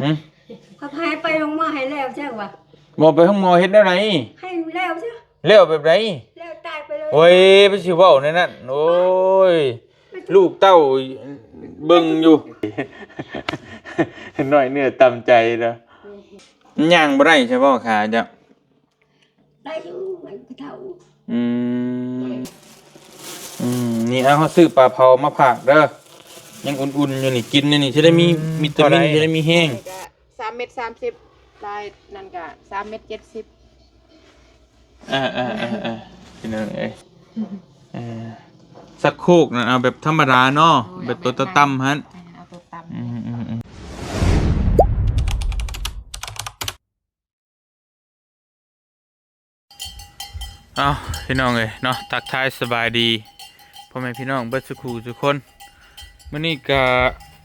ຫຶ? ເຂົາໃຫ້ໄປໂຮງໝໍໃຫ້ແລ້ວຊະວ່າ. ບໍ່ໄປໂຮງໝໍເຮັດແນວໃດ? ໃຫ້ແລ້ວຊະ. ແລ້ວແບບໃດ? ແລ້ວຕາຍໄປເລີຍ. ໂອ້ຍ ໄປຊິເວົ້າແນວນັ້ນ. ໂອ້ຍ ລູກເຕົ້າເບິ່ງຢູ່ ນ້ອຍເນື້ອຕ່ຳໃຈເນາະ. ຍ່າງບໍ່ໄດ້ໃຊ່ບໍ່ຂາເຈົ້າ? ໄດ້ຢູ່ ໄປຜູ້ເຖົ້າ. ອືມ ອືມ ນີ້ ເອົາ ເຮົາຊື້ປາເຜົາມາຝາກເດີ ຍັງອຸ່ນໆຢູ່ນີ້ ກິນຢູ່ນີ້ ຊິໄດ້ມີ ອືມ ວິຕາມິນ ເທົ່າໃດ ຊິໄດ້ມີແຮງ. ອັນນີ້ກະສາມເມັດສາມສິບ ລາຍນັ້ນກະສາມເມັດເຈັດສິບ. ເອີໆໆໆ ພີ່ນ້ອງເອີຍ ເອີ ສັກໂຄກນັ້ນເອົາແບບທຳມະດາເນາະ. ໂດຍ ແບບໂຕຕຳຫັ້ນ. ເອົາແບບ ເອົາໂຕຕຳ. ອືມໆໆ. ເອົ້າ ພີ່ນ້ອງເອີຍເນາະ ທັກທາຍສະບາຍດີພໍ່ແມ່ພີ່ນ້ອງເບິດສູ່ຄູ່ສູ່ຄົນ. ມື້ນີ້ກະ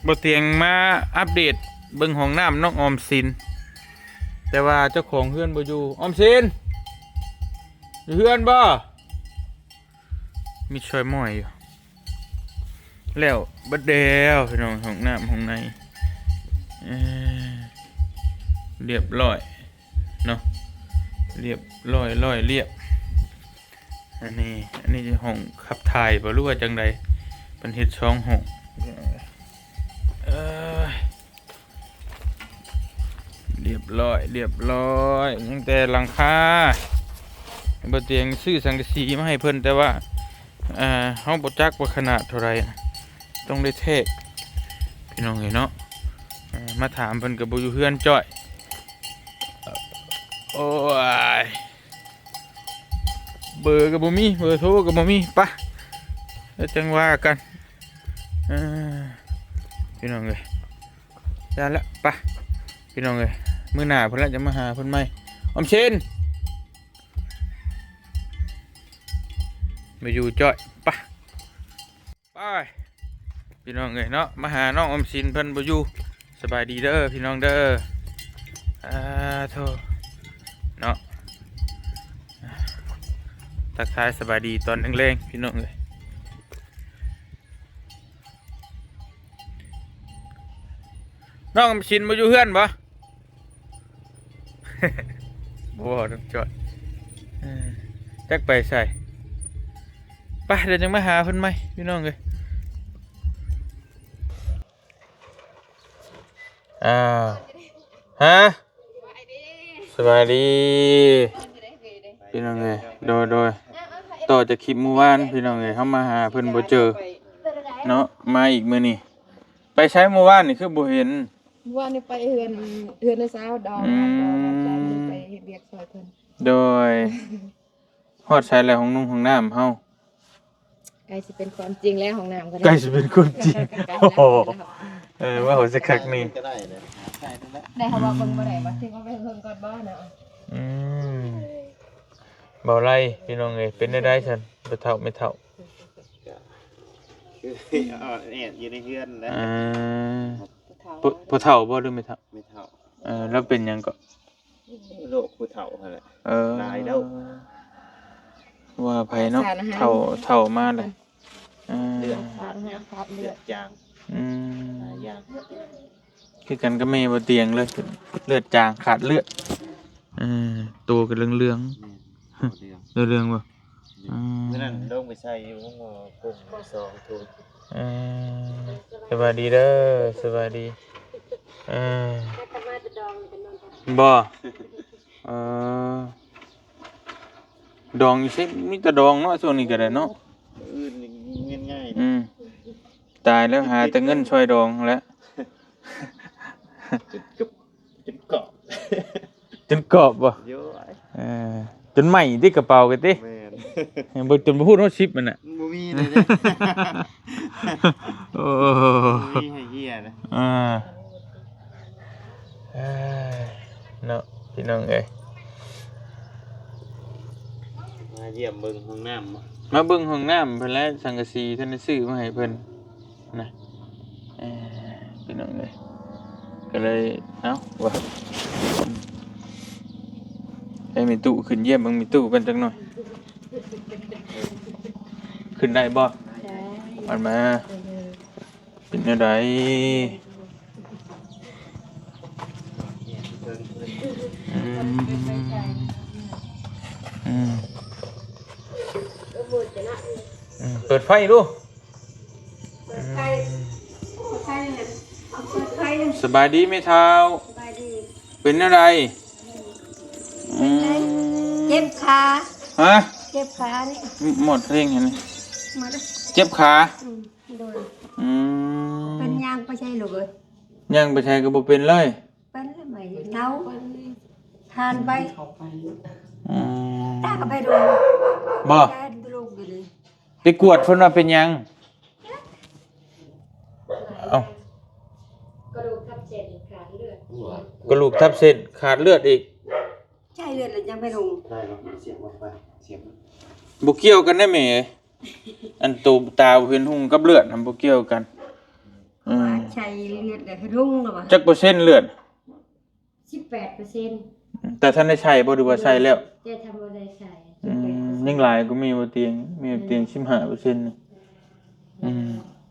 ບໍ່ຕຽງມາອັບເດດເບິ່ງຫ້ອງນ້ຳນ້ອງອອມສິນ ແຕ່ວ່າເຈົ້າຂອງເຮືອນບໍ່ຢູ່. ອອມສິນ ຢູ່ເຮືອນບໍ່? ມີຊ່ອຍໝ້ອຍຢູ່. ແລ້ວເບິດແລ້ວພີ່ນ້ອງ ຫ້ອງນ້ຳຫ້ອງໃນ ເອີ ລຽບຮ້ອຍເນາະ ລຽບຮ້ອຍ ລອຍລຽບ. ອັນນີ້ ອັນນີ້ຫ້ອງຂັບຖ່າຍບໍ່ ຫຼືວ່າຈັ່ງໃດ? ເພິ່ນເຮັດສອງຫ້ອງ. ເອີ ລຽບຮ້ອຍ ລຽບຮ້ອຍ ຍັງແຕ່ຫຼັງຄາ. ບໍ່ຕຽງຊື້ສັງກະສີມາໃຫ້ເພິ່ນ ແຕ່ວ່າ ເອີ ເຮົາບໍ່ຈັກວ່າຂະໜາດເທົ່າໃດ ຕ້ອງໄດ້ແທກ ພີ່ນ້ອງເອີຍເນາະ. ເອີ ມາຖາມເພິ່ນກໍບໍ່ຢູ່ເຮືອນຈ້ອຍ. ໂອ້ຍ ເບີກໍບໍ່ມີ ເບີໂທກໍບໍ່ມີ. ປະ ແລ້ວຈັ່ງວ່າກັນ ເອີ ພີ່ນ້ອງເອີຍ. ຢ່າລະ ປະ ພີ່ນ້ອງເອີຍ ມື້ໜ້າເພິ່ນລະຈະມາຫາເພິ່ນໃໝ່. ອອມສິນ ມາຢູ່ຈ້ອຍ ປະ ໄປ ພີ່ນ້ອງເອີຍເນາະ ມາຫານ້ອງອອມສິນເພິ່ນບໍ່ຢູ່. ສະບາຍດີເດີພີ່ນ້ອງເດີ. ອາໂທ ເນາະ ທັກທາຍສະບາຍດີຕອນແລງໆ ພີ່ນ້ອງເອີຍ. ນ້ອງອອມສິນບໍ່ຢູ່ເຮືອນບໍ່? ບໍ່ ນ້ອງຈອຍ ເອີ ຈັກໄປໃສ. ໄປ ດຽວຈັ່ງມາຫາເພິ່ນໃໝ່ ພີ່ນ້ອງເອີຍ. ອ້າວ ຮະ? ສະບາຍດີ ພີ່ນ້ອງເອີຍ. ໂດຍໆ ຕໍ່ຈາກຄລິບມື້ວານ ພີ່ນ້ອງເອີຍ ເຮົາມາຫາເພິ່ນບໍ່ເຈີເນາະ ມາອີກມື້ນີ້. ໄປໃສມື້ວານນີ້ຄືບໍ່ເຫັນ? ມື້ວານນີ້ໄປເຮືອນ ເຮືອນນ້າສາວດອງ ອືມ ໄປເຮັດວຽກຊ່ອຍເພິ່ນ. ໂດຍ ຮອດໃສແລ້ວ ຫ້ອງນຸ່ງຫ້ອງນ້ຳເຮົາ? ໃກ້ຊິເປັນຄວາມຈິງແລ້ວ ຫ້ອງນ້ຳກໍໄດ້ ໃກ້ຊິເປັນຄວາມຈິງ. ໂອ້ໂຫ ເອີ ເວົ້າຊະຄັກນີ້ ກໍໄດ້ແຫຼະ ໄດ້ເຮົາວ່າເບິ່ງບໍ່ໄດ້ວ່າ ຖືວ່າໄປເບິ່ງກ່ອນບໍ່ເນາະ. ອືມ ບໍ່ໄດ້ ພີ່ນ້ອງເອີຍ ເປັນແນວໃດຊັ້ນ ພໍ່ເຖົ້າແມ່ເຖົ້າ? ກໍຄືອອດແອດຢູ່ໃນເຮືອນແຫຼະ. ເອີ ຜູ້ເຖົ້າ ຜູ້ເຖົ້າບໍ່ ຫຼືແມ່ເຖົ້າ? ແມ່ເຖົ້າ. ເອີ ລາວເປັນຫຍັງເກາະ? ໂລກຜູ້ເຖົ້າຫັ້ນແຫຼະ. ເອີ ຫຼາຍແລ້ວ ວ່າໄຜເນາະ ເຖົ້າ ເຖົ້າມາແລ້ວ. ເອີ ເລືອດຂາດ ຂາດເລືອດ ເລືອດຈາງ. ອືມ ຫຼາຍຢ່າງ ຄືກັນກັບແມ່ບໍ່ຕຽງເລີຍ ເລືອດຈາງ ຂາດເລືອດ. ເອີ ໂຕກໍເຫຼືອງໆ. ແມ່ນ ເຫຼືອງ ເຫຼືອງບໍ່? ອືມ ມື້ນັ້ນລົງໄປໃສ່ຢູ່ໂຮງໝໍກົງສອງທຸງ. ເອີ ສະບາຍດີເດີ ສະບາຍດີ. ເອີ ບໍ່ ເອີ ດອງຢູ່ໃສ? ມີແຕ່ດອງເນາະ ຊ່ວງນີ້ກໍໄດ້ເນາະ ມື້ອື່ນນີ້ເງິນງ່າຍ. ອືມ ຕາຍແລ້ວ ຫາແຕ່ເງິນຊ່ອຍດອງແຫຼະ. ຈົນເກືອບ ຈົນກອບ ຈົນກອບບໍ່? ໂອ້ຍ ເອີ ຈົນໄໝ້ຕິ ກະເປົາກໍຕິ. ແມ່ນ ເບິ່ງຈົນບໍ່ຮູ້ຮອດສິບມັນນະ ບໍ່ມີເລີຍເດ້. ໂອ້ ບໍ່ມີໃຫ້ເຮຍນະ. ອ່າ ເອີຍ ເນາະ ພີ່ນ້ອງເອີຍ ມາຢ້ຽມເບິ່ງຫ້ອງນ້ຳ ມາເບິ່ງຫ້ອງນ້ຳເພິ່ນແຫຼະ ສັງກະສີທ່ານໄດ້ຊື້ມາໃຫ້ເພິ່ນ. ນະ ເອີ ພີ່ນ້ອງເອີຍ ກໍເລີຍ ເອົ້າ ວ່າ ໃຫ້ແມ່ຕູ້ຂຶ້ນຢ້ຽມເບິ່ງແມ່ຕູ້ກັນຈັກໜ່ອຍ. ຂຶ້ນໄດ້ບໍ່? ໄດ້ ອັນມາ ເອີ ເປັນແນວໃດ? ອືມ ອືມ ເປີດໄຟດູ ເປີດໄຟ ເປີດໄຟ ເປີດໄຟ ສະບາຍດີແມ່ເຖົ້າ ສະບາຍດີ ເປັນແນວໃດ? ອືມ ເຈັບຂາ ຮະ? ເຈັບຂານີ້ ໝົດເພງອັນນີ້ ໝົດ ເຈັບຂາ ອືມ ໂດຍ ອືມ ເປັນຍ່າງໄປໃສລູກເອີຍ? ຍ່າງໄປໃສກໍບໍ່ເປັນເລີຍ ເປັນແລ້ວໄໝ ເນົ່າ ທານໄປ ອືມ ຕາກໍໄປດູ ບໍ່ ແຕ່ລູກຢູ່ນີ້ ໄປກວດເພິ່ນວ່າເປັນຫຍັງ? ເອົ້າ ກະດູກທັບເສັ້ນຂາດເລືອດ ກະດູກທັບເສັ້ນຂາດເລືອດອີກ ໃຊ້ເລືອດແລ້ວຍັງໄປລົງ ໄດ້ແລ້ວ ສຽບອອກໄປ ສຽບ ບໍ່ກ່ຽວກັນໄດ໋ແມ່ ອັນໂຕຕາບໍ່ເຫັນຮຸ່ງກັບເລືອດນະ ບໍ່ກ່ຽວກັນ ອືມ ວ່າໃຊ້ເລືອດແລ້ວເຫັນຮຸ່ງແລ້ວວ່າ ຈັກເປີເຊັນເລືອດ? ສິບແປດເປີເຊັນ ແຕ່ທັນໄດ້ໃຊ້ບໍ່ ຫຼືວ່າໃຊ້ແລ້ວ? ແຕ່ທັນບໍ່ໄດ້ໃຊ້ ອືມ ສິບແປດເປີເຊັນ ຍັງຫຼາຍກວ່າແມ່ບໍ່ຕຽງ ແມ່ຕຽງ ອືມ ສິບຫ້າເປີເຊັນ ອືມ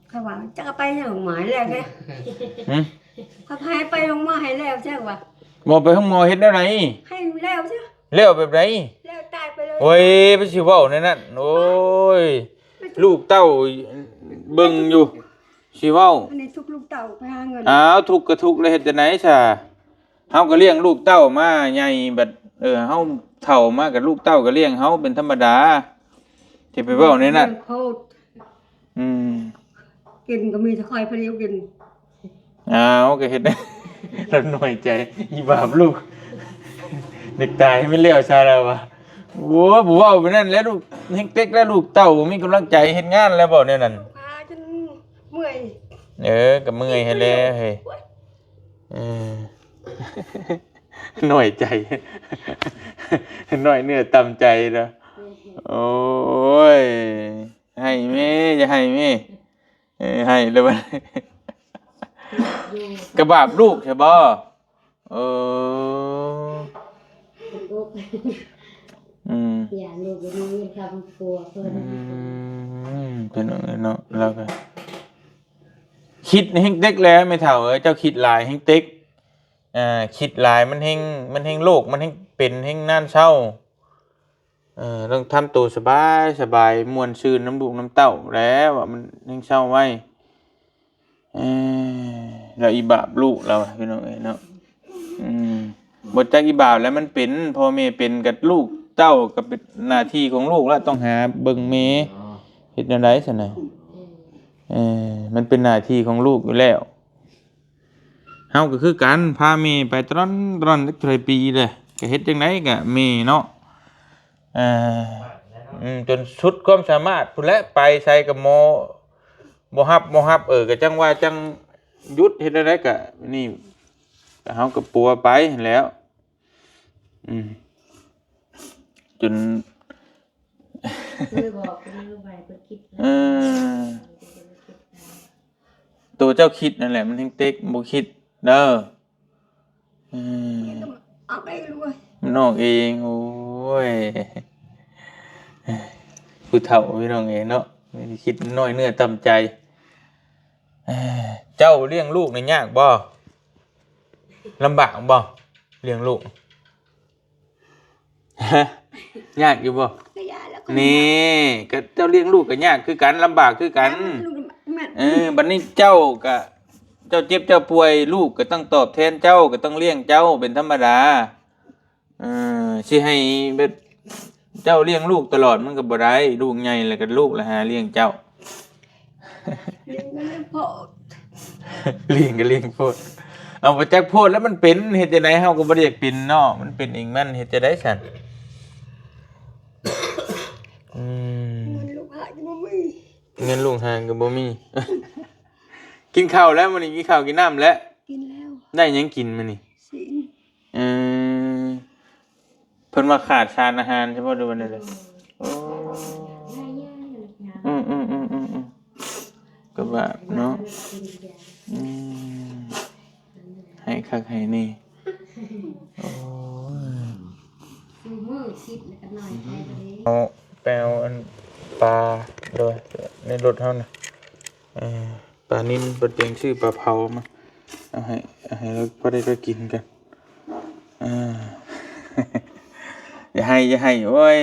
ເຂົາວ່າຈັກເອົາໄປໂຮງໝໍແລ້ວເດ້ ຫື? ເຂົາໃຫ້ໄປໂຮງໝໍໃຫ້ແລ້ວ ຈັກວ່າ ບໍ່ໄປໂຮງໝໍເຮັດແນວໃດ? ໃຫ້ແລ້ວຊະ ແລ້ວແບບໃດ? ແລ້ວຕາຍໄປເລີຍ ໂອ້ຍ ໄປຊິເວົ້າແນວນັ້ນ ໂອ້ຍ ລູກເຕົ້າເບິ່ງຢູ່ ຊິເວົ້າ ອັນນີ້ທຸກລູກເຕົ້າໄປຫາເງິນ ອ້າວ ທຸກກໍທຸກແລ້ວ ເຮັດຈັ່ງໃດຊະ? ເຮົາກໍລ້ຽງລູກເຕົ້າມາໃຫຍ່ ບັດ ເອີ ເຮົາເຖົ້າມາກໍລູກເຕົ້າກໍລ້ຽງເຮົາເປັນທຳມະດາ ຊິໄປເວົ້າແນວນັ້ນ ອືມ ກິນກໍມີແຕ່ຂ້ອຍຜູ້ດຽວກິນ ອ້າວ ກໍເຮັດ ລະໜ້ອຍໃຈ ອີບາບລູກ ເດັກຕາຍໃຫ້ມັນແລ້ວຊະລະວ່າ ໂອ້ຍ ບໍ່ເວົ້າແບບນັ້ນແຫຼະ ລູກແຮງເຕັກແລ້ວ ລູກເຕົ້າບໍ່ມີກຳລັງໃຈເຮັດງານແລ້ວ ເວົ້າແນວນັ້ນ ພາຈົນເມື່ອຍ ເອີ ກໍເມື່ອຍຫັ້ນແຫຼະເຮີ້ຍ ໂອ້ຍ ເອີ ນ້ອຍໃຈ ນ້ອຍເນື້ອຕ່ຳໃຈເນາະ ໂອ້ຍ ໃຫ້ແມ່ ຢ່າໃຫ້ແມ່ ເອີ ໃຫ້ແລ້ວບັດ ກະບາບລູກໃຊ່ບໍ່? ເອີ ອືມ ຢ້ານລູກບໍ່ມີເງິນຄ້ຳຄົວເພິ່ນ ອືມ ເພິ່ນເນາະ ລາວກໍຄິດແຮງເຕັກແຫຼະ ແມ່ເຖົ້າເອີຍ ເຈົ້າຄິດຫຼາຍແຮງເຕັກ ອ່າ ຄິດຫຼາຍມັນແຮງ ມັນແຮງໂລກ ມັນແຮງເປັນແຮງນານເຊົາ ເອີ ຕ້ອງທຳໂຕສະບາຍ ສະບາຍ ມ່ວນຊື່ນນຳລູກນຳເຕົ້າແຫຼະ ວ່າມັນແຮງເຊົາໄວ ເອີ ລາວອີບາບລູກລາວ ພີ່ນ້ອງເອີຍເນາະ ອືມ ບໍ່ຈັກອີບາບແຫຼະ ມັນເປັນ ພໍ່ແມ່ເປັນກັບລູກເຕົ້າ ກໍເປັນໜ້າທີ່ຂອງລູກລະ ຕ້ອງຫາເບິ່ງແມ່ ເຮັດແນວໃດຊັ້ນນະ ເອີ ມັນເປັນໜ້າທີ່ຂອງລູກຢູ່ແລ້ວ. ເຮົາກໍຄືກັນ ພາແມ່ໄປຕະຫຼອນຕະຫຼອນ ຈັກເທົ່າໃດປີແລ້ວ ກໍເຮັດຈັ່ງໃດກໍແມ່ເນາະ ເອີ ອືມ ຈົນສຸດຄວາມສາມາດພຸ້ນແຫຼະ ໄປໃສກໍໝໍບໍ່ຮັບ ບໍ່ຮັບ ເອີ ກໍຈັ່ງວ່າຈັ່ງຢຸດ ເຮັດແນວໃດກໍນີ້ ກໍເຮົາກໍປົວໄປຫັ້ນແຫຼ້ວ ອືມ ຈົນ ເອີ ໂຕເຈົ້າຄິດນັ້ນແຫຼະ ມັນແຮງເຕັກ ບໍ່ຄິດເດີ ເອີ ອອກເອງເວີຍ ມັນອອກເອງ ໂອ້ຍ ຜູ້ເຖົ້າພີ່ນ້ອງເອີຍເນາະ ຄິດນ້ອຍເນື້ອຕ່ຳໃຈ ເຈົ້າລ້ຽງລູກນີ້ຍາກບໍ່? ລຳບາກບໍ່? ລ້ຽງລູກ ຍາກຢູ່ບໍ່? ກໍຍາກແລ້ວ ນີ້ ກໍເຈົ້າລ້ຽງລູກກໍຍາກຄືກັນ ລຳບາກຄືກັນ ແມ່ນ ເອີ ບັດນີ້ເຈົ້າກໍ ເຈົ້າເຈັບເຈົ້າປ່ວຍ ລູກກໍຕ້ອງຕອບແທນເຈົ້າ ກໍຕ້ອງລ້ຽງເຈົ້າເປັນທຳມະດາ ເອີ ຊິໃຫ້ແບບເຈົ້າລ້ຽງລູກຕະຫຼອດມັນກໍບໍ່ໄດ້ ລູກໃຫຍ່ແລ້ວກໍລູກລະຫາລ້ຽງເຈົ້າ ລ້ຽງກໍລ້ຽງໂພດ ລ້ຽງກໍລ້ຽງໂພດ ເອົາ ບໍ່ຈັກໂພດແລ້ວມັນເປັນ ເຮັດຈັ່ງໃດ ເຮົາກໍບໍ່ໄດ້ຢາກເປັນເນາະ ມັນເປັນເອງມັນ ເຮັດຈັ່ງໃດຊັ້ນ ອືມ ເງິນລູກຫາກໍບໍ່ມີ ເງິນລູກຫາກໍບໍ່ມີ ກິນເຂົ້າແລ້ວມື້ນີ້ ກິນເຂົ້າກິນນ້ຳແລ້ວ ກິນແລ້ວ ໄດ້ຫຍັງກິນມື້ນີ້? ຊີ້ນ ເອີ ເພິ່ນວ່າຂາດສານອາຫານໃຊ່ບໍ່ ຫຼືວ່າແນວໃດ? ໂອ້ ອືມໆໆໆໆ ກໍວ່າເນາະ ອືມ ໃຫ້ຄັກໃຫ້ແນ່ ໂອ້ຍ ເອົາໄປເອົາອັນປາ ໂດຍ ໃນລົດເຮົານະ ເອີ ປານິນ ເພິ່ນຈັ່ງຊື້ປາເຜົາມາ ເອົາໃຫ້ ເອົາໃຫ້ລາວ ພໍໄດ້ລາວກິນກັນ ໄຫ້ ຢ່າໄຫ້ ໂອ້ຍ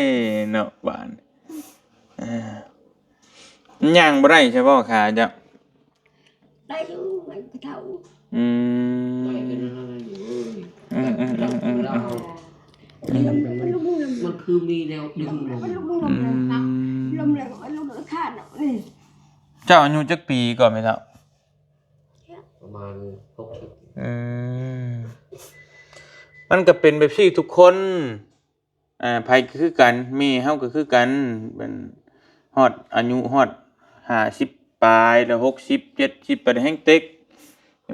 ເນາະ ບາດ ເອີ ຍ່າງບໍ່ໄດ້ໃຊ່ບໍ່ຂາເຈົ້າ? ໄດ້ຢູ່ ມັນກໍເຖົ້າ. ອືມ ໄດ້ກໍນັ້ນແຫຼະ ອືມໆໆໆ ມັນຄືມີແນວດຶງລົງ ມັນລົງ ອືມ ລົງແລ້ວ ມັນລົງຂາດເນາະນີ້. ເຈົ້າອາຍຸຈັກປີກ່ອນແມ່ເຖົ້າ? ປະມານຫົກສິບ. ອືມ ມັນກໍເປັນແບບຊີ້ທຸກຄົນ. ອ່າ ໃຜກໍຄືກັນ ແມ່ເຮົາກໍຄືກັນ ເປັນຮອດອາຍຸຮອດຫ້າສິບປາຍ ແລ້ວຫົກສິບ ເຈັດສິບໄປແຮ່ງເຕັກ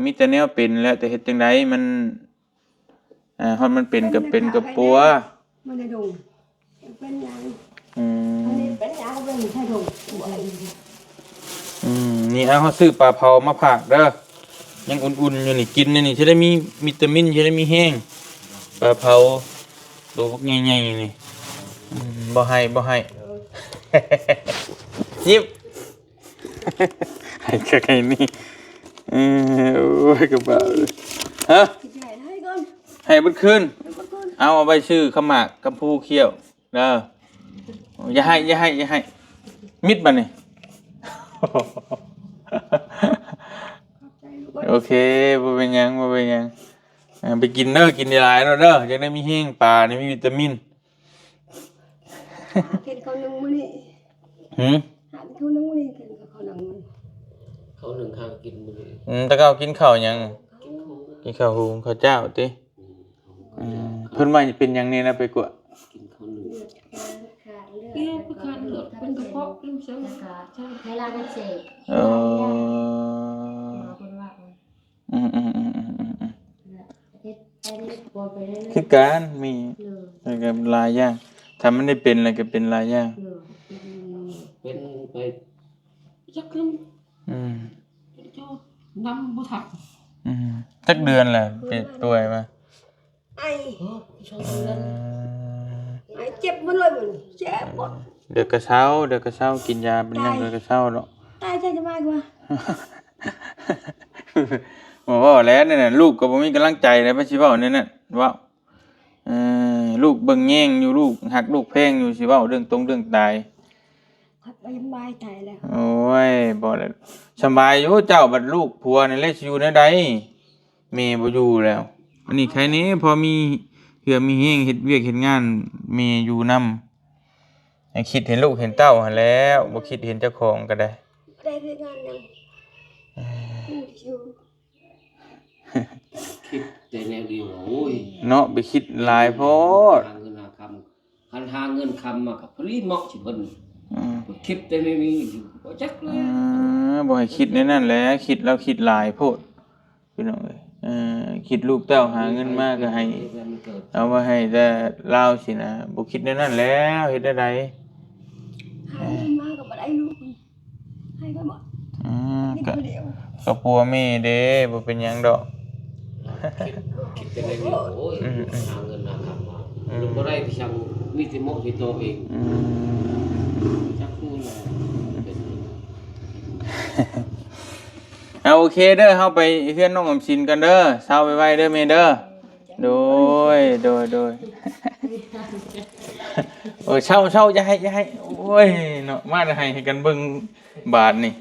ມີແຕ່ແນວເປັນແຫຼະ ແຕ່ເຮັດຈັ່ງໃດມັນ ອ່າ ຮອດມັນເປັນກໍເປັນກໍປົວ ມັນໄດ້ດົງ ເປັນຫຍັງ ອືມ ອັນນີ້ເປັນຫຍັງ ເປັນໄຂ້ດົງ ອືມ ນີ້ ເອົາ ເຮົາຊື້ປາເຜົາມາຝາກເດີ ຍັງອຸ່ນໆຢູ່ນີ້ ກິນໃນນີ້ຊິໄດ້ມີວິຕາມິນ ຊິໄດ້ມີແຮງ ປາເຜົາ ໂຕບັກໃຫຍ່ໆ ນີ້ ອືມ ບໍ່ໃຫ້ ບໍ່ໃຫ້ ຍິບ ໃຫ້ຄັກໃຫ້ແນ່ ເອີ ໂອ້ຍ ກະບາເລີຍ ຮະ ໃຫ້ເບິດຄືນ ເອົາ ເອົາໄປຊື້ເຂົ້າໝາກກັບພູຂຽວເດີ ຢ່າໃຫ້ ຢ່າໃຫ້ ຢ່າໃຫ້ ມິດບາດນີ້ ໂອເຄ ບໍ່ເປັນຫຍັງ ບໍ່ເປັນຫຍັງ ເອີ ໄປກິນເດີ ກິນຫຼາຍໆເນາະເດີ ຈັ່ງໄດ້ມີແຮງ ປານີ້ມີວິຕາມິນ ກິນເຂົ້າໜຶ່ງມື້ນີ້ ຫື ຫາກິນເຂົ້າໜຶ່ງມື້ນີ້ ກິນເຂົ້າໜຶ່ງ ເຂົ້າໜຶ່ງຫາກິນມື້ນີ້ ອືມ ແຕ່ເກົ່າກິນເຂົ້າຫຍັງ? ກິນເຂົ້າຫຸງ ເຂົ້າເຈົ້າຕິ ອືມ ເພິ່ນວ່າເປັນຫຍັງແນ່ນະ ໄປກວດ ກິນເຂົ້າໜຶ່ງ ເລືອດ ເລືອດ ເລືອດ ເປັນກະເພາະ ລຳໄສ້ ເວລາມັນເສບ ເອີ ເພິ່ນວ່າ ອືມໆໆໆໆ ເຮັດໄປເລື້ອຍໆ ຄືກັນ ມີ ໂດຍ ແລ້ວກໍຫຼາຍຢ່າງ ຖ້າມັນໄດ້ເປັນແລ້ວກໍເປັນຫຼາຍຢ່າງ ໂດຍ ເປັນໄປຈັກນຳ ອືມ ນຳບໍ່ທັນ ອືມ ຈັກເດືອນແລ້ວເປັນປ່ວຍມາ? ໄອ ສອງເດືອນ ເອີ ໄອເຈັບໝົດເລີຍ ເຈັບໝົດ ດຽວກໍເຊົາ ດຽວກໍເຊົາ ກິນຢາເປັນຫຍັງດຽວກໍເຊົາດອກ ຕາຍໃຈຈະມາກວ່າ ບໍ່ເວົ້າແລ້ວ ນັ້ນນະ ລູກກໍບໍ່ມີກຳລັງໃຈແລ້ວ ໄປຊິເວົ້າແນວນັ້ນ ເວົ້າ ເອີ ລູກເບິ່ງແຍງຢູ່ ລູກຮັກລູກແພງຢູ່ ຊິເວົ້າເລື່ອງຕົງເລື່ອງຕາຍ ຂ້ອຍບໍ່ສະບາຍໃຈແລ້ວ ໂອ້ຍ ບໍ່ແລ້ວ ສະບາຍຢູ່ ເຈົ້າບັດລູກຜົວນີ້ແຫຼະ ຊິຢູ່ແນວໃດ? ແມ່ບໍ່ຢູ່ແລ້ວ ອັນນີ້ໃຄແນ່ ພໍມີເຫື່ອມີແຮງເຮັດວຽກເຮັດງານ ແມ່ຢູ່ນຳ ໃຫ້ຄິດເຫັນລູກເຫັນເຕົ້າຫັ້ນແຫຼ້ວ ບໍ່ຄິດເຫັນເຈົ້າຂອງກໍໄດ້ ບໍ່ໄດ້ເຮັດງານຫຍັງ ເອີ ຢູ່ ຄິດແຕ່ແນວດຽວ ໂອ້ຍ ເນາະ ໄປຄິດຫຼາຍໂພດ ຫາເງິນຫາຄຳ ຄັນຫາເງິນຄຳມາກໍພໍດີເໝາະຊິເພິ່ນ ອືມ ຄິດແຕ່ແນວນີ້ ບໍ່ຈັກເລີຍ ເອີ ບໍ່ໃຫ້ຄິດແນວນັ້ນແຫຼະ ຄິດ ລາວຄິດຫຼາຍໂພດ ພີ່ນ້ອງເອີຍ ເອີ ຄິດລູກເຕົ້າຫາເງິນມາກໍໃຫ້ ເອົາມາໃຫ້ແຕ່ລາວຊີ້ນະ ບໍ່ຄິດແນວນັ້ນແລ້ວ ເຮັດແນວໃດ ຫາເງິນມາກໍບໍ່ໄດ້ລູກ ໃຫ້ໄປໝົດ ອືມ ມີຜູ້ດຽວ ກໍ ກໍຜົວແມ່ເດ້ ບໍ່ເປັນຫຍັງດອກ ຄິດ ຄິດແຕ່ໃນນີ້ ໂອ້ຍ ອືມໆ ຫາເງິນຫາຄຳມາ ອືມ ບໍ່ໄດ້ໄປສັ່ງ ມີແຕ່ເໝາະໃສ່ໂຕເອງ ອືມ ຈັກຄືນແຫຼະ ເປັນ ເອົາ ໂອເຄເດີ ເຮົາໄປເຮືອນນ້ອງອອມສິນກັນເດີ ເຊົາໄວໆເດີແມ່ເດີ ໂດຍ ໂດຍ ໂດຍ ໂອ້ຍ ເຊົາ ເຊົາ ຢ່າໃຫ້ ຢ່າໃຫ້ ໂອ້ຍ ເນາະ ມາແຕ່ໃຫ້ ໃຫ້ກັນເບິ່ງບາດນີ້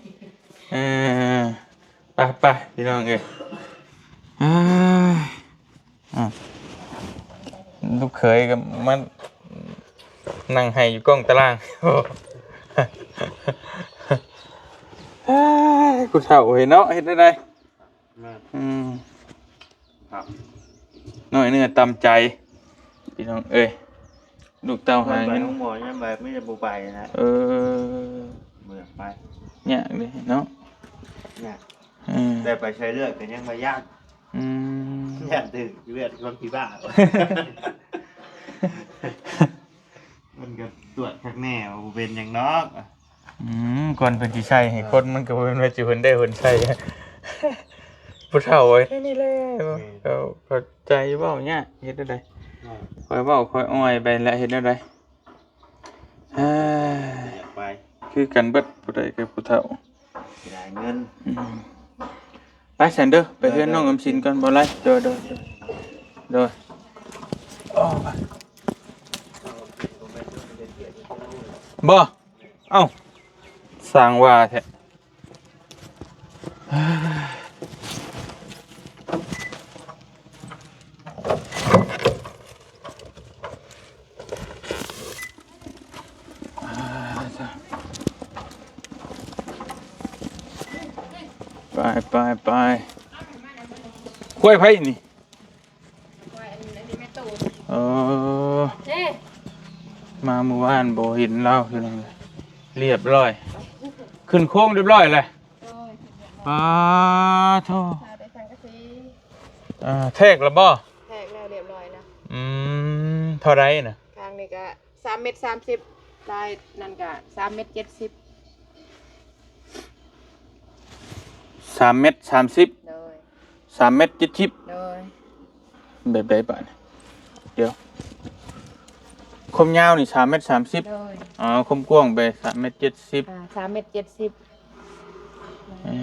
ເອີ ໄປໆ ພີ່ນ້ອງເອີຍ ເອີຍ ອ່າ ລູກເຂີຍກໍມານັ່ງໄຫ້ຢູ່ກ້ອງຕາລ່າງ ເອີຍ ຜູ້ເຖົ້າເອີຍເນາະ ເຮັດແນວໃດ ແມ່ນ ອືມ ຄັບ ນ້ອຍເນື້ອຕ່ຳໃຈ ພີ່ນ້ອງເອີຍ ລູກເຕົ້າຫາເງິນ ໄປໂຮງໝໍຍາມໃດມີແຕ່ບໍ່ໄປນະ ເອີ ບໍ່ຢາກໄປ ຍາກເດ້ເນາະ ຍາກ ເອີ ແຕ່ໄປໃສ່ເລືອດກໍຍັງວ່າຢ້ານ ອືມ ຢ້ານຖືກເລືອດຄົນຜີບ້າ ມັນກໍຕວດຄັກແນ່ວ່າບໍ່ເປັນຫຍັງດອກ ອືມ ກ່ອນເພິ່ນຊິໃສ່ໃຫ້ຄົນ ມັນກໍບໍ່ແມ່ນວ່າຊິເພິ່ນໄດ້ເພິ່ນໃສ່ ຜູ້ເຖົ້າເອີຍ ນີ້ແຫຼະ ແມ່ນ ເຂົາ ເຂົາໃຈເວົ້າຍາກ ເຮັດແນວໃດ ແມ່ນ ຂ້ອຍເວົ້າຂ້ອຍອ້ອຍໄປແລ້ວ ເຮັດແນວໃດ ເອີຍ ຢາກໄປ ຄືກັນເບິດ ຜູ້ໃດກໍຜູ້ເຖົ້າ ເສຍດາຍເງິນ ອືມ ໄປຊັ້ນເດີ ໄປເຮືອນນ້ອງອຳສິນກ່ອນ ບໍ່ໄລ ໂດຍ ໂດຍ ໂດຍ ໂອ້ຍ ໄປ ບໍ່? ເອົ້າ ສ້າງວ່າແທ້. ໄປ ໄປ ໄປ. ຄວາຍໃຜນີ້? ເອີ ມາມື້ວານບໍ່ເຫັນລາວ ພີ່ນ້ອງ. ລຽບຮ້ອຍ ຂຶ້ນໂຄງລຽບຮ້ອຍແລ້ວ. ໂດຍ ປາໂທ ເອີ ແທກແລ້ວບໍ່? ແທກແລ້ວ ລຽບຮ້ອຍແລ້ວ. ອືມ ເທົ່າໃດນະ? ຂ້າງນີ້ກະສາມເມັດສາມສິບ ລາຍນັ້ນກະສາມເມັດເຈັດສິບ. ສາມເມັດສາມສິບ. ໂດຍ ສາມເມັດເຈັດສິບ. ໂດຍ ແບບໃດບາດນີ້? ດຽວ ຄວາມຍາວນີ້ສາມເມັດສາມສິບ. ໂດຍ ອໍ ຄວາມກວ້າງໄປສາມເມັດເຈັດສິບ. ອ່າ ສາມເມັດເຈັດສິບ. ເອີ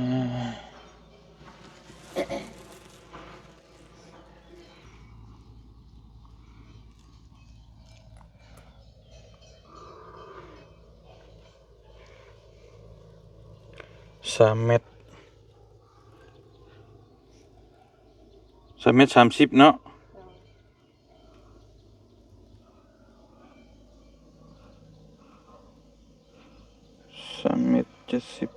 ສາມເມັດ ສາມເມັດສາມສິບເນາະ. ສາມເມັດເຈັດສິບ.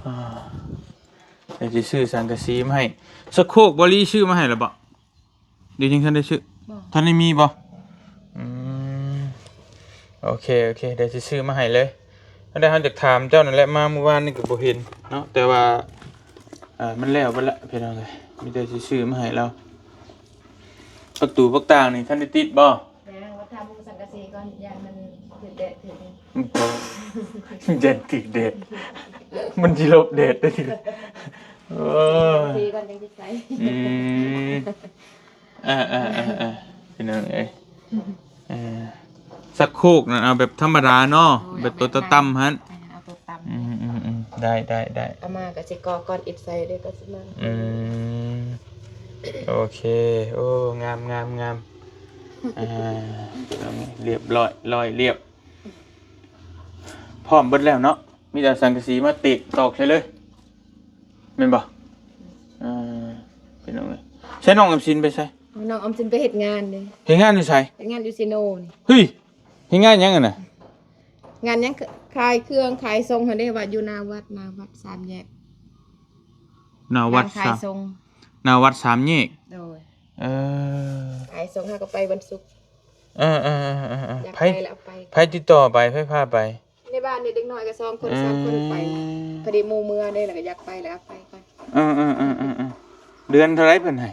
ອ່າ ດຽວຊິຊື້ສັງກະສີມາໃຫ້. ສະໂຄກບໍລີຊື້ມາໃຫ້ແລ້ວບໍ່? ດຽວຍັງທັນໄດ້ຊື້. ບໍ່ ທັນໄດ້ມີບໍ່? ອືມ ໂອເຄ ໂອເຄ ດຽວຊິຊື້ມາໃຫ້ເລີຍ. ອັນໃດເຮົາຢາກຖາມເຈົ້ານັ້ນແຫຼະ ມາມື້ວານນີ້ກໍບໍ່ເຫັນເນາະ ແຕ່ວ່າ ເອີ ມັນແລ້ວເບິດລະພີ່ນ້ອງເອີຍ. ມີແຕ່ຊິຊື້ມາໃຫ້ລາວ. ປະຕູປະຕ່າງນີ້ທັນໄດ້ຕິດບໍ່? ຍັງ ວ່າທຳສັງກະສີກ່ອນ ຢ້ານມັນຖືກແດດຖືກ ອືມ ຢ້ານຖືກແດດ ມັນຊິຫຼົບແດດໄດ້ຕິ. ເອີ ສັງກະສີກ່ອນຈັ່ງຊິໃສ່. ອືມ ເອີໆໆໆ ພີ່ນ້ອງເອີຍ. ເອີ ຊັກໂຄກນັ້ນເອົາແບບທຳມະດາເນາະ. ໂດຍ ແບບໂຕຕ່ຳໆຫັ້ນ. ເອີ ເອົາໂຕຕ່ຳ. ອືມໆໆ ໄດ້ໆໆ ເອົາມາກໍຊິກໍ່ກ້ອນອິດໃສ່ເດ້ ກໍຊິມາ. ອືມ ໂອເຄ. ໂອ້ ງາມໆໆ ອ່າ ລຽບຮ້ອຍ ລອຍລຽບ ພ້ອມເບິດແລ້ວເນາະ. ມີແຕ່ສັງກະສີມາຕິດຕອກໃສ່ເລີຍ ແມ່ນບໍ່? ເອີ ພີ່ນ້ອງເອີຍ ໃສນ້ອງອຳສິນໄປໃສ? ນ້ອງອຳສິນໄປເຮັດງານເດ້. ເຮັດງານຢູ່ໃສ? ເຮັດງານຢູ່ເຊໂນນີ້. ເຮີ້ຍ ເຮັດງານຫຍັງຫັ້ນນະ? ງານຫຍັງ? ຂາຍເຄື່ອງຂາຍສົ່ງຫັ້ນເດ້ ວ່າຢູ່ໜ້າວັດ ໜ້າວັດສາມແຍກ. ໜ້າວັດ ຮ້ານຂາຍສົ່ງ ໜ້າວັດສາມແຍກ. ໂດຍ ເອີ ຂາຍສົ່ງ ເຮົາກໍໄປວັນສຸກ. ເອີໆໆໆ ຢາກໄປແລ້ວເອົາໄປ. ໃຜຕິດຕໍ່ໄປ? ໃຜພາໄປ? ໃນບ້ານນີ້ເດັກນ້ອຍກໍສອງຄົນ ເອີ ສາມຄົນໄປ. ພໍດີໝູ່ເມືອເດ້ ແລ້ວກໍຢາກໄປ ແລ້ວເອົາໄປກ່ອນ. ເອີໆໆໆ ເດືອນເທົ່າໃດເພິ່ນໃຫ້?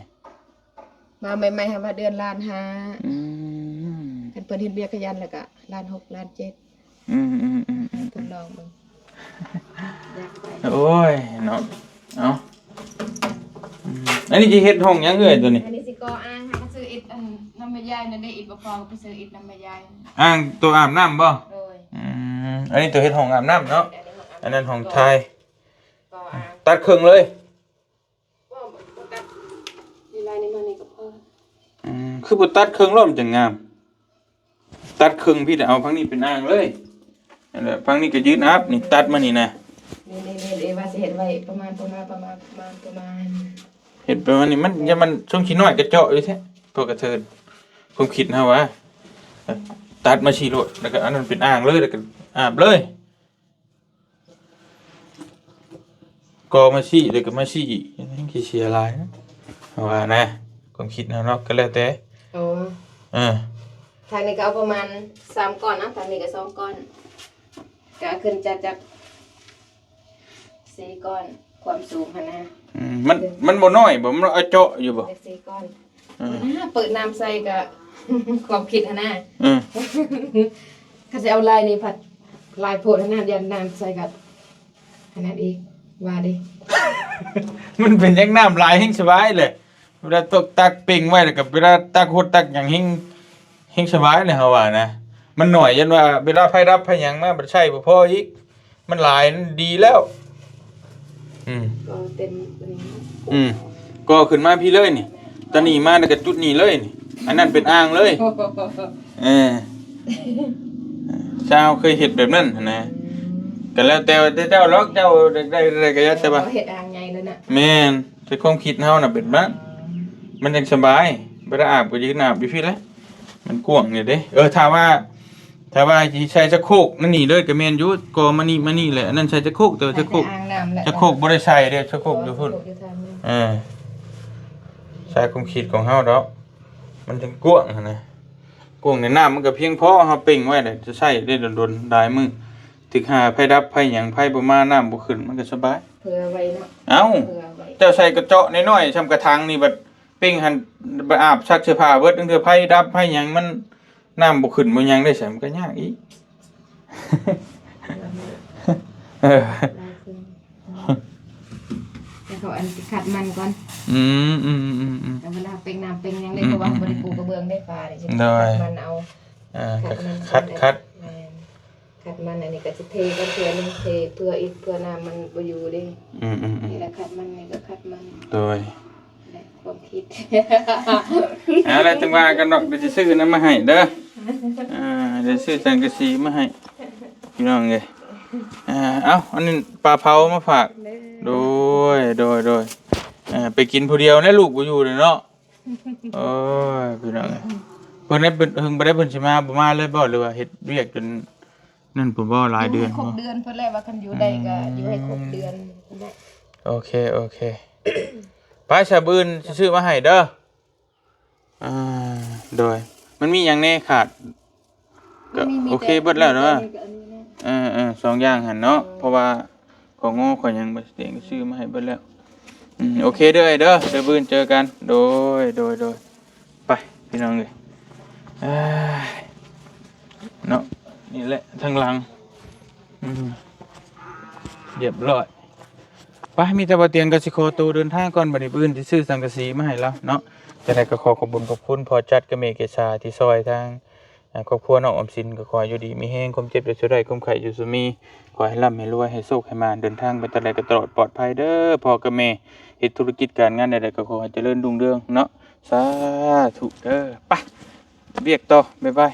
ມາໃໝ່ໆ ໃຫ້ວ່າເດືອນລ້ານຫ້າ. ອືມ ຄັນເພິ່ນເຮັດວຽກຂະຫຍັນແລ້ວກໍລ້ານຫົກ ລ້ານເຈັດ. ອືມໆໆໆ ທົດລອງເບິ່ງ. ໂອ້ຍເນາະ ເອົາ ອືມ ອັນນີ້ຊິເຮັດຫ້ອງຫຍັງເອື້ອຍໂຕນີ້? ອັນນີ້ຊິກໍ່ອ່າງ ຫາຊື້ອິດ ອັນ ນຳແມ່ຍາຍນັ້ນເດ້ ອິດບໍ່ພໍກໍໄປຊື້ອິດນຳແມ່ຍາຍ. ອ່າງໂຕອາບນ້ຳບໍ່? ໂດຍ ອືມ ອັນນີ້ໂຕເຮັດຫ້ອງອາບນ້ຳເນາະ. ອັນນີ້ຫ້ອງອາບນ້ຳ ອັນນັ້ນຫ້ອງຖ່າຍ. ກໍ່ອ່າງ ຕັດເຄິ່ງເລີຍ. ບໍ່ ບໍ່ຕັດ ນີ້ລາຍນີ້ມານີ້ກໍພໍ. ອືມ ຄືບໍ່ຕັດເຄິ່ງໂລດມັນຈັ່ງງາມ? ຕັດເຄິ່ງພີ້ ແລ້ວເອົາຝັ່ງນີ້ເປັນອ່າງເລີຍ. ນັ້ນແຫຼະ ຝັ່ງນີ້ກໍຢືນອາບ ນີ້ຕັດມານີ້ນະ. ນີ້ໆໆ ວ່າຊິເຮັດໄວ້ປະມານ ປະມານ ປະມານ ປະມານ ປະມານ ເຮັດປະມານນີ້. ມັນ ຢ່າມັນຊົງຂີ້ນ້ອຍກະເຈາະຢູ່ແທ້ ພວກກະເທີນ. ຄວາມຄິດເຮົາວ່າ ຕັດມາຊີ້ໂລດ ແລ້ວກໍອັນນັ້ນເປັນອ່າງເລີຍ ແລ້ວກໍອາບເລີຍ. ກໍມາຊີ້ ແລ້ວກໍມາຊີ້ອີກ ຍັງຊິເສຍຫຼາຍນະ ເຮົາວ່ານະ. ຄວາມຄິດເຮົາເນາະ ກໍແລ້ວແຕ່. ໂອ້ ເອີ ທາງນີ້ກໍເອົາປະມານສາມກ້ອນນະ ທາງນີ້ກໍສອງກ້ອນ ກໍຂຶ້ນຈາກ ຈາກສີ່ກ້ອນ ຄວາມສູງຫັ້ນນະ. ອືມ ມັນ ມັນບໍ່ນ້ອຍບໍ່? ມັນເອົາເຈາະຢູ່ບໍ່? ຈາກສີ່ກ້ອນ. ເອີ ເປີດນ້ຳໃສ່ກະ ຄວາມຄິດຫັ້ນນະ. ເອີ ຄັນຊິເອົາລາຍນີ້ພັດຫຼາຍໂພດຫັ້ນນະ ຢ້ານນ້ຳໃສ່ກະອັນນັ້ນອີກ ວ່າເດ້. ມັນເປັນຫຍັງນ້ຳຫຼາຍແຮ່ງສະບາຍແຫຼະ ເວລາຕົກຕັກເປັ່ງໄວ້ ແລ້ວກະເວລາຕັກຫົດຕັກຫຍັງແຮ່ງ ແຮ່ງສະບາຍແຫຼະ ເຮົາວ່ານະ. ມັນໜ້ອຍ ຢ້ານວ່າເວລາໄຟດັບໄຟຫຍັງມາ ບັດໃຊ້ບໍ່ພໍອີກ. ມັນຫຼາຍ ມັນດີແລ້ວ. ອືມ ກໍເຕັມອັນນີ້ເນາະ. ອືມ ກໍຂຶ້ນມາພີ້ເລີຍນີ້ ຕອນນີ້ມາແລ້ວກໍຈຸດນີ້ເລີຍນີ້ ອັນນັ້ນເປັນອ່າງເລີຍ. ເອີ ຊາວເຄີຍເຮັດແບບນັ້ນຫັ້ນນະ ກໍແລ້ວແຕ່ ແຕ່ເຈົ້າດອກ ເຈົ້າຢາກໄດ້ ໄດ້ກໍແລ້ວແຕ່ວ່າ ເຮົາເຮັດອ່າງໃຫຍ່ເລີຍນະ. ແມ່ນ ແຕ່ຄວາມຄິດເຮົານະເປັນແບບນັ້ນ ມັນຈັ່ງສະບາຍ ເວລາອາບກໍຢືນອາບຢູ່ພີ້ແຫຼະ ມັນກວ້າງຢູ່ເດ້. ເອີ ຖ້າວ່າ ຖ້າວ່າຊິໃສ່ຊັກໂຄກນັ້ນນີ້ເລີຍກໍແມ່ນຢູ່ ກໍມານີ້ ມານີ້ແຫຼະ ອັນນັ້ນໃສ່ຊັກໂຄກ ແຕ່ວ່າຊັກໂຄກ ໃສ່ແຕ່ອ່າງນ້ຳແຫຼະ ຊັກໂຄກບໍ່ໄດ້ໃສ່ເດ້ ຊັກໂຄກຢູ່ພຸ້ນ. ເອີ ໃສ່ຄວາມຄິດຂອງເຮົາດອກ ມັນຈັ່ງກວ້າງຫັ້ນນະ ກວ້າງໃນນ້ຳມັນກໍພຽງພໍ ເຮົາເປັ່ງໄວ້ແຫຼະ ຈະໃຊ້ໄດ້ດົນໆ ຫຼາຍມື້ ຖືກຫາໄຟດັບໄຟຫຍັງ ໄຟບໍ່ມາ ນ້ຳບໍ່ຂຶ້ນ ມັນກໍສະບາຍ ເຜື່ອໄວ້ເນາະ. ເອົ້າ ເຜື່ອໄວ້ ເຈົ້າໃສ່ກະເຈາະນ້ອຍໆ ຊ່ຳກະຖັງນີ້ ບັດເປັ່ງຫັ້ນ ບັດອາບຊັກເສື້ອຜ້າເບິດ ລາງເທື່ອໄຟດັບໄຟຫຍັງ ມັນ ນ້ຳບໍ່ຂຶ້ນບໍ່ຫຍັງໄດ້ໃສ ມັນກໍຍາກອີກ. ເອີ ແລ້ວກໍອັນຊິຂັດມັນກ່ອນ. ອືມ ອືມ ອືມ ອືມ ແຕ່ເວລາເປັ່ງນ້ຳເປັ່ງຫຍັງເດ້ ອືມ ເພາະວ່າ ອືມ ບໍ່ໄດ້ປູກກະເບື້ອງເດ້ ຝານີ້ ໂດຍ ຂັດມັນເອົາ. ອ່າ ຂັດມັນ ຂັດ ຂັດ ແມ່ນ ຂັດມັນ ອັນນີ້ກໍຊິເທກ່ອນເທື່ອໜຶ່ງ ເທເພື່ອອີກ ເພື່ອນ້ຳມັນບໍ່ຢູ່ເດ້. ອືມ ອືມ ອືມ ນີ້ແຫຼະ ຂັດມັນ ນີ້ກໍຂັດມັນ ໂດຍ ແລະ ຄວາມຄິດ ເອົາລະ ຈັ່ງວ່າກັນດອກ ດຽວຊິຊື້ນຳມາໃຫ້ເດີ. ອ່າ ດຽວຊື້ສັງກະສີມາໃຫ້ພີ່ນ້ອງເອີຍ. ອ່າ ເອົາ ອັນນີ້ປາເຜົາມາຝາກ. ໂດຍ ໂດຍ ໂດຍ. ອ່າ ໄປກິນຜູ້ດຽວແລ້ວ ລູກບໍ່ຢູ່ແລ້ວເນາະ. ໂອ້ຍ ພີ່ນ້ອງເອີຍ ເພິ່ນໄດ້ ເພິ່ນ ເພິ່ນບໍ່ໄດ້ ເພິ່ນຊິມາ ບໍ່ມາເລີຍບໍ່ ຫຼືວ່າເຮັດວຽກຈົນ ນັ້ນພຸ້ນບໍ່ ຫຼາຍເດືອນ ຢູ່ໃຫ້ຄົບເດືອນພຸ້ນແຫຼະ ວ່າຄັນຢູ່ໄດ້ກໍ ອືມ ຢູ່ໃຫ້ຄົບເດືອນພຸ້ນແຫຼະ. ໂອເຄ ໂອເຄ ໄປຊະ ມື້ອື່ນຊິຊື້ມາໃຫ້ເດີ. ອ່າ ໂດຍ ມັນມີຫຍັງແດ່ຂາດ? ກໍ ມັນມີ ໂອເຄ ມີແຕ່ ເບິດແລ້ວເນາະ ມີແຕ່ອັນນີ້ກັບອັນນີ້ນະ. ເອີໆ ສອງຢ່າງຫັ້ນເນາະ ເອີ ເພາະວ່າ ຂອງງໍຂອງຫຍັງ ບໍ່ສະເຕັງກໍຊື້ມາໃຫ້ເບິດແລ້ວ. ອືມ ໂອເຄເດີ ເດີ ເດີ ມື້ອື່ນເຈີກັນ. ໂດຍ ໂດຍ ໂດຍ. ໄປພີ່ນ້ອງເອີຍ ເອີຍ ເນາະ ນີ້ແຫຼະທາງຫຼັງ ອືມ ຮຽບຮ້ອຍ. ໄປ ມີແຕ່ບ່າວຕຽງກໍຊິຂໍໂຕເດີນທາງກ່ອນ ບັດນີ້ມື້ອື່ນຊິຊື້ສັງກະສີມາໃຫ້ລາວເນາະ. ຈັ່ງໃດກໍຂໍຂອບບຸນຂອບຄຸນພໍ່ຈັດກັບແມ່ເກສາ ທີ່ຊ່ອຍທາງ ອ່າ ຄອບຄົວນ້ອງອອມສິນ ກໍຂໍໃຫ້ຢູ່ດີມີແຮງ ຄວາມເຈັບຢ່າສູ່ໄດ້ ຄວາມໄຂ້ຢ່າສູ່ມີ ຂໍໃຫ້ລ່ຳໃຫ້ລວຍ ໃຫ້ໂຊກໃຫ້ໝານ ເດີນທາງໄປທາງໃດກໍຕະຫຼອດປອດໄພເດີພໍ່ກັບແມ່. ເຮັດທຸລະກິດການງານໃດໆ ກໍຂໍໃຫ້ຈະເລີນຮຸ່ງເຮືອງເນາະ ສາທຸເດີ. ໄປ ວຽກຕໍ່ ບາຍບາຍ.